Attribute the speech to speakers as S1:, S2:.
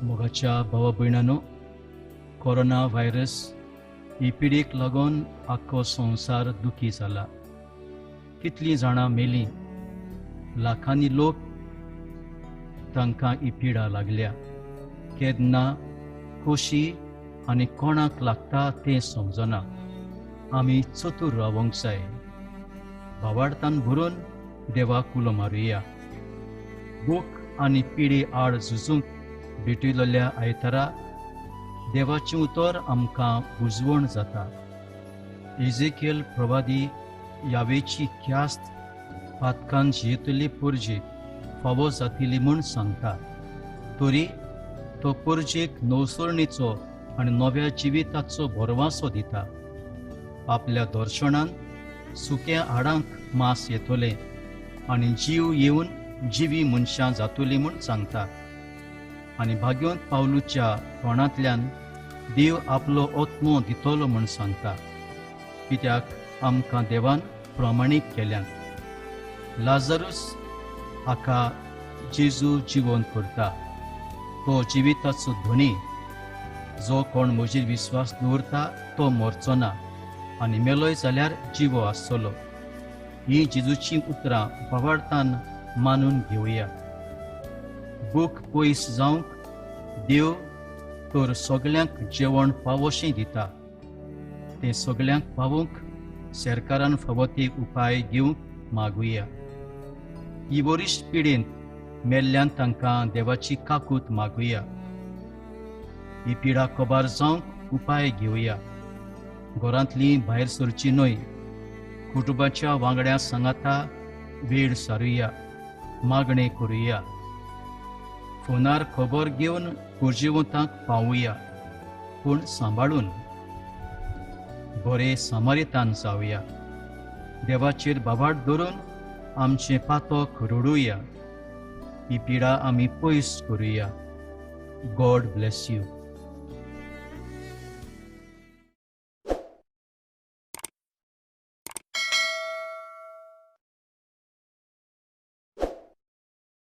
S1: मोगाच्या भावा भयणानो, corona virus ही पिडीक लागून आख्खो संवसार दुखी जाला. कितलीं जाणां मेलीं, लाखांनी लोक तांकां ही पिडा लागल्या. केन्ना, कशी आनी कोणाक लागता तें समजना. आमी चतूर रावंक जाय. भावार्थान भरून देवाक उलो मारुया. भूक आनी पिडे आड झुजूंक भेटयलेल्या आयतारा देवाचें उतर आमकां बुजवण जाता. इजेकियल प्रवादी यावेची ख्यास्त पातकान जियेतली परजेक फावो जातली म्हूण सांगता, तरी तो परजेक नवसरणीचो आनी नव्या जिविताचो भरवासो दिता. आपल्या दर्शनान सुक्या हाडांक मास येतले आनी जीव येवन जिवी मनशां जातली म्हूण सांगता. आनी भाग्योंत पावलूच्या तोंडांतल्यान देव आपलो आत्मो दितलो म्हूण सांगता, कित्याक आमकां देवान प्रमाणीक केल्यान. लाजरूस हाका जेजू जिवंत करता. तो जिविताचो धनी. जो कोण म्हजेर विस्वास दवरता तो मरचो ना आनी मेलोय जाल्यार जिवो आसतलो. ही जेजूची उतरां भावार्थान मानून घेवया. भूक पयस जावंक देव तर सगल्यांक जेवण फावोशें दिता. तें सगल्यांक पावोवंक सरकारान फावो ते उपाय घेवंक मागुया. ही वरिश्ठ पिडेंत मेल्ल्यान तांकां देवाची काकूत मागुया. ही पिडा कबार जावंक उपाय घेवया. घरांतली भायर सरची न्हय. कुटुंबाच्या वांगड्या सांगाता वेळ सारुया, मागणें करुया. फोनार खबर घेवन गरजेवंतांक पावुया, पूण सांबाळून. बरे समारितान जावया. देवाचेर भावार्थ धरून आमचें पातक रडुया. ही पिडा आमी पयस करुया. God bless you.